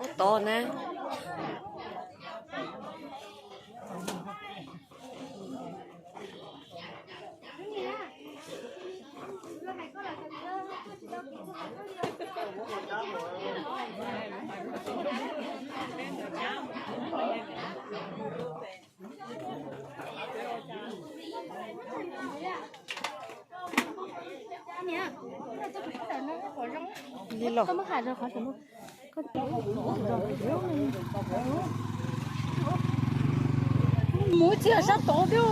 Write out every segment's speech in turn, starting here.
Ub tod na. Li los. Muv txia sab tod thiab.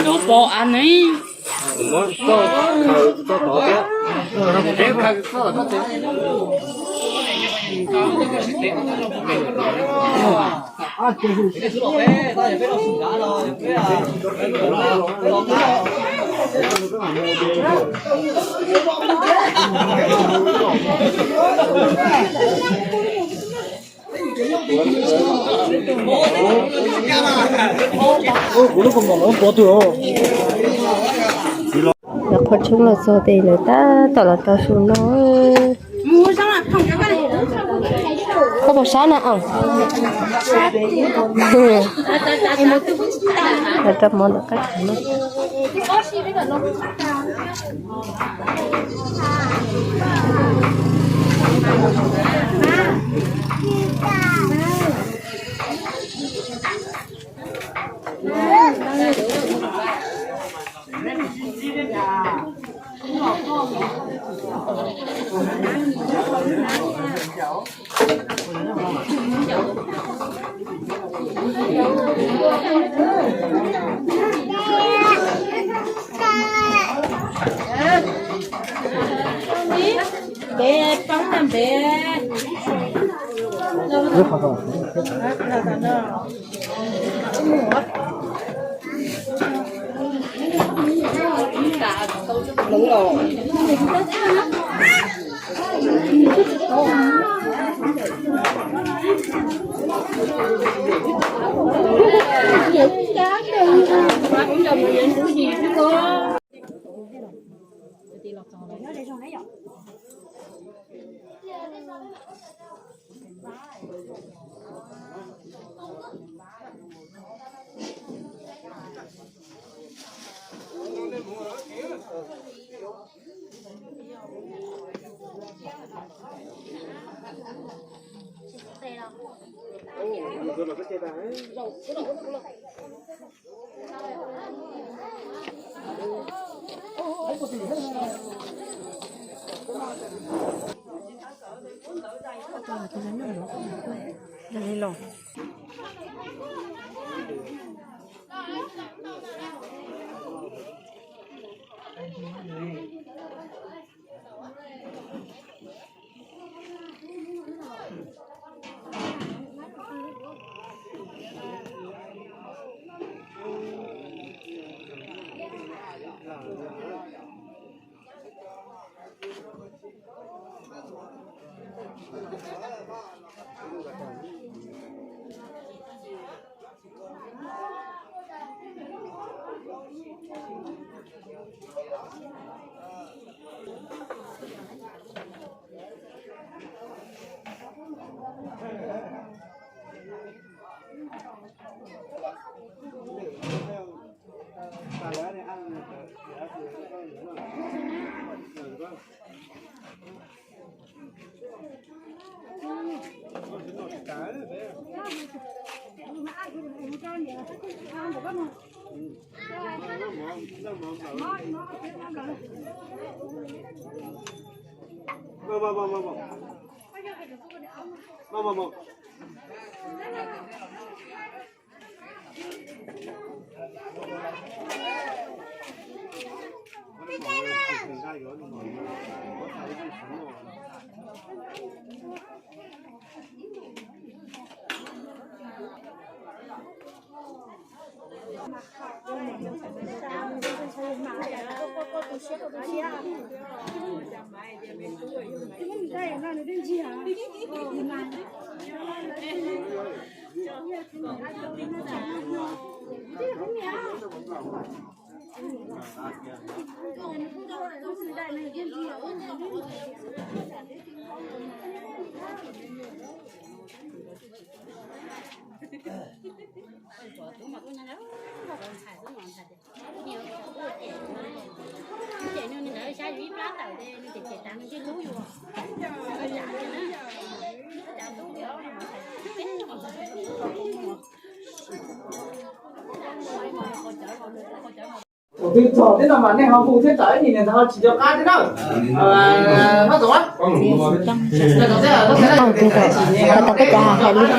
Lub pom av ne. Lawv qhov tshoob los txog ces lawv tab tom los rau su no. Koj puas sab na? Los rau mov ntawm qab khav no. Npe poob na npe. Tus txog teb no mas nej ho hu thiab, tsam ib ntsis niam ntxawm ho tsis nco qab thiab na. Hab tau, tau koj cas hais lus cas,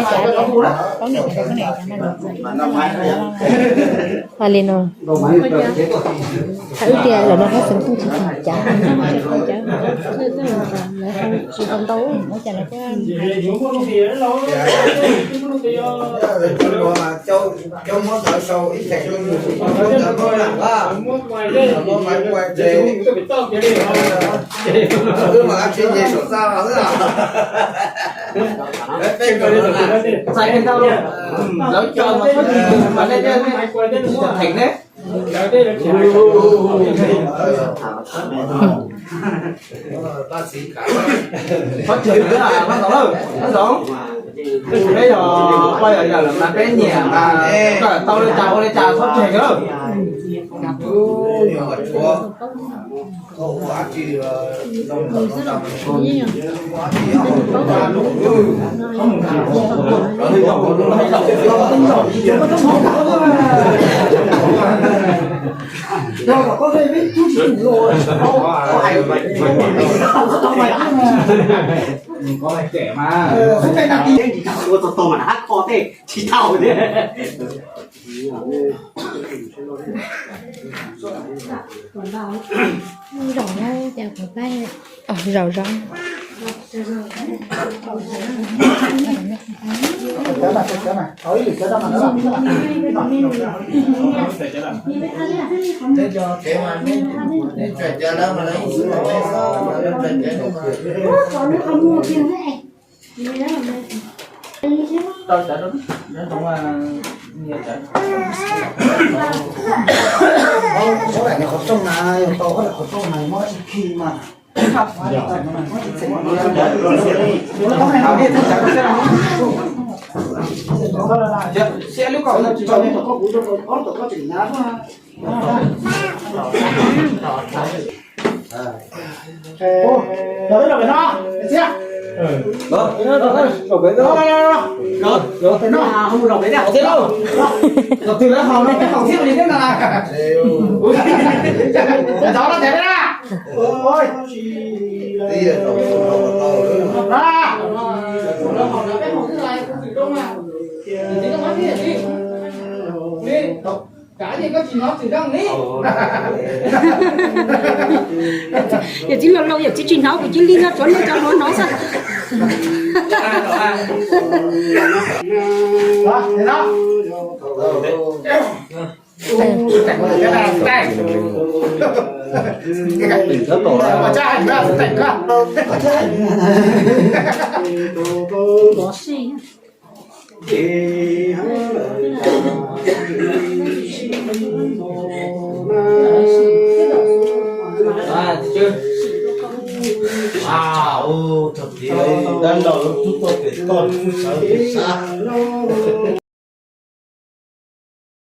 hais li no. Hais tias lawm no hab xeev tooj tsis tau cas, lawv tsis tau ntau ua cas lawv Cov muab ntawv sau ib theem, muab ntawv muab lam, muab maiv ua ces, wb mam tsis nyiam saum txaj los xwb. Peb txais tau, lawv cov mas tsis theem ne. Txhob tseg, Paj Ntxoov, Paj Ntxoov, peb yog poj yog yawm lawm mas peb nyiam mas koj tau li cas ua li cas txhob tseg lawm. Ua tau mas hab kho tej tsis tau thiab. Zaum zaum. Qhov rooj na, yog tau qhov rooj na, mob ib khi mas. Siab lub koj tsis tau, ob tau koj tseem na. Yawm txiv laus laus, yawm txiv tsis hnov, kuv cia li nco tsuav nej cov hluas hnov xwb.